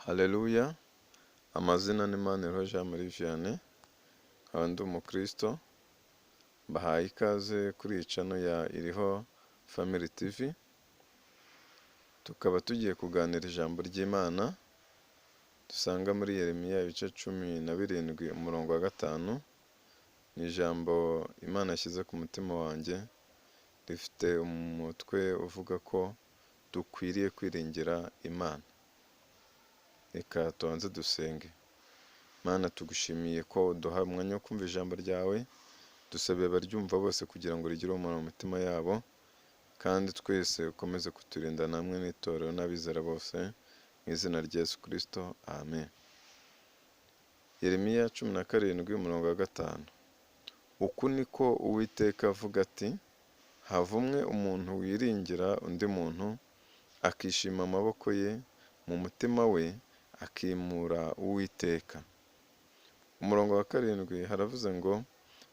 Haleluya, amazina ni Maniriho Jean Marie Vianney, nkaba ndi umukristo, mbahaye ikaze kuri iyi channel ya Iriho Family TV, tukaba tugiye kuganira ijambo ry'Imana dusanga muri Yeremiya ibice 17 umurongo wa 5, ni ijambo Imana yashyize ku mutima wanjye, rifite umutwe uvuga ko dukwiriye kwiringira Imana. Reka tubanze dusenge. Mana, tugushimiye ko uduha umwanya wo kumva ijambo ryawe, dusabiye abaryumva bose kugira ngo rigire umumaro mu mitima yabo, kandi twese ukomeze kuturinda namwe n'itorero n'abizera bose, mu izina rya Yesu Kristo, amen. Yeremiya 17 umurongo wa 5. Uku niko Uwiteka avuga ati, havumwe umuntu wiringira undi muntu, akishima amaboko ye, mu mutima we akimura Uwiteka. Umurongo wa 7 haravuze ngo,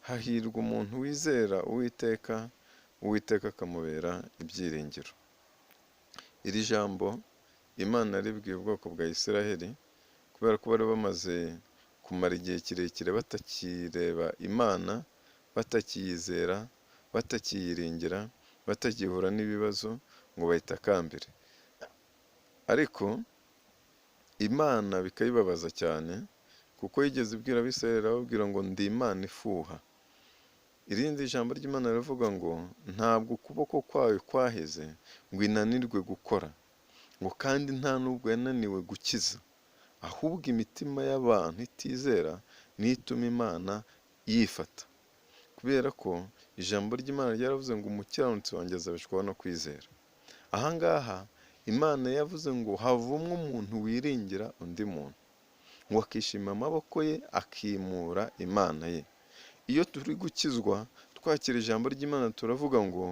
hahirwa umuntu wizera Uwiteka, Uwiteka akamubera ibyiringiro. Iri jambo Imana yaribwiye ubwoko bwa Isiraheli, kubera ko bari bamaze kumara igihe kirekire batakireba Imana, batakiyizera, batakiyiringira, batagihura n'ibibazo ngo bayitakambire. Ariko Imana bikayibabaza cyane, kuko yigeze ibwira Abisirayeli irababwira ngo ndi Imana ifuha. Irindi jambo ry'Imana riravuga ngo ntabwo ukuboko kwayo kwaheze ngo inanirwe gukora, ngo kandi nta n'ubwo yananiwe gukiza, ahubwo imitima y'abantu itizera niyo ituma Imana yifata. Kubera ko ijambo ry'Imana ryaravuze ngo umukiranutsi wanjye azabeshwaho no kwizera. Aha ngaha Imana yavuze ngo havumwe umuntu wiringira undi muntu, ngo akishima amaboko ye akimura Imana ye. Iyo turi gukizwa twakira ijambo ry'Imana turavuga ngo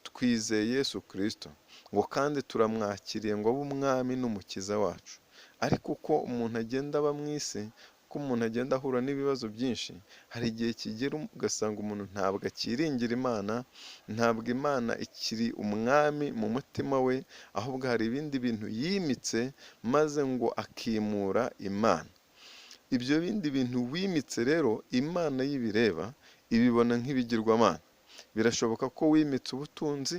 twizeye Yesu Kristo, ngo kandi turamwakiriye ngo abe umwami n'umukiza wacu. Ariko uko umuntu agenda aba mu isi, uko umuntu agenda ahura n'ibibazo byinshi, hari igihe kigera ugasanga umuntu ntabwo akiringira Imana, ntabwo Imana ikiri umwami mu mutima we, ahubwo hari ibindi bintu yimitse maze ngo akimura Imana. Ibyo bindi bintu wimitse rero Imana y'ibireba ibibona nk'ibigirwamana. Birashoboka ko wimitse ubutunzi,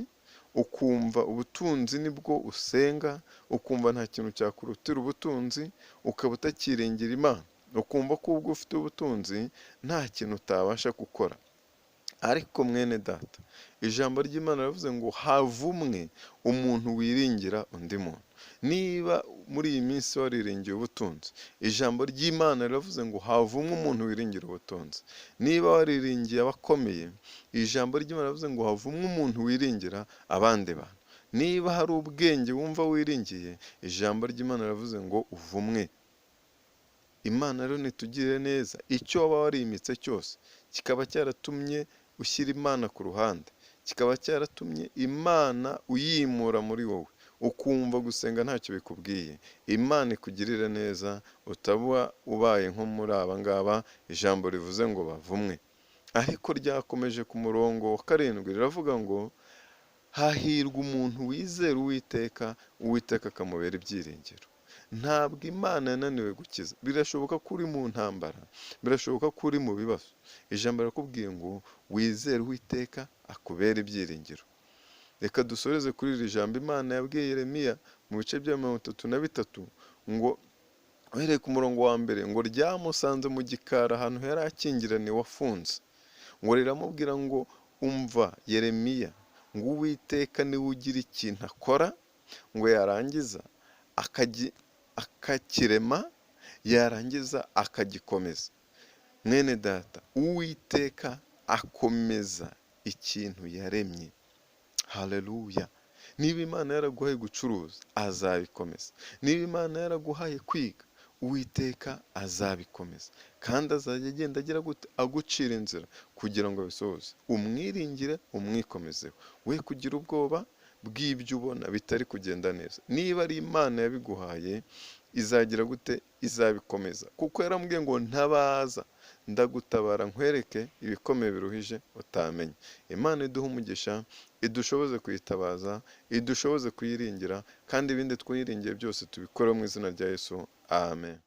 ukumva ubutunzi nibwo usenga, ukumva nta kintu cyakurutira ubutunzi, ukaba utakiringira Imana, ukumva ko ubwo ufite ubutunzi nta kintu utabasha gukora. Ariko mwene data, ijambo ry'Imana riravuze ngo havumwe umuntu wiringira undi muntu. Niba muri iyi minsi wariringiye ubutunzi, ijambo ry'Imana riravuze ngo havumwe umuntu wiringira ubutunzi. Niba wariringiye abakomeye, ijambo ry'Imana riravuze ngo havumwe umuntu wiringira abandi bantu. Niba hari ubwenge wumva wiringiye, ijambo ry'Imana riravuze ngo uvumwe. Imana rero nitugirire neza, icyo waba warimitse cyose kikaba cyaratumye ushyira Imana ku ruhande, kikaba cyaratumye Imana uyimura muri wowe, ukumva gusenga ntacyo bikubwiye, Imana ikugirire neza, utaba ubaye nko muri aba ngaba ijambo rivuze ngo bavumwe. Ariko ryakomeje ku murongo wa 7 riravuga ngo hahirwa umuntu wizera Uwiteka, Uwiteka akamubera ibyiringiro. Ntabwo Imana yananiwe gukiza. Birashoboka ko uri mu ntambara, birashoboka ko uri mu bibazo. Ijambo rirakubwiye ngo wizere Uwiteka akubere ibyiringiro. Reka dusoreze kuri iri jambo Imana yabwiye Yeremiya mu bice bya 33 ngo uhereye ku murongo wa 1 ngo ryamusanze mu gikari ahantu yari akingiraniwe afunze, ngo riramubwira ngo umva Yeremiya, ngo Uwiteka niwe ugira ikintu akora, ngo yarangiza akakirema, yarangiza akagikomeza. Mwene data, Uwiteka akomeza ikintu yaremye. Haleluya. Niba Imana yaraguhaye gucuruza, azabikomeza. Niba Imana yaraguhaye kwiga, Uwiteka azabikomeza. Kandi azajya agenda agira gute? Agucira inzira kugira ngo abisohoze. Umwiringire, umwikomezeho. We kugira ubwoba bw'ibyo ubona bitari kugenda neza. Niba ari Imana yabiguhaye, Izagira gute? Izabikomeza, kuko yaramubwiye ngo ntabaza ndagutabara nkwereke ibikomeye biruhije utamenya. Imana iduhe umugisha, idushoboze kuyitabaza, idushoboze kuyiringira, kandi ibindi twiringiye byose tubikore mu izina rya Yesu. Amen.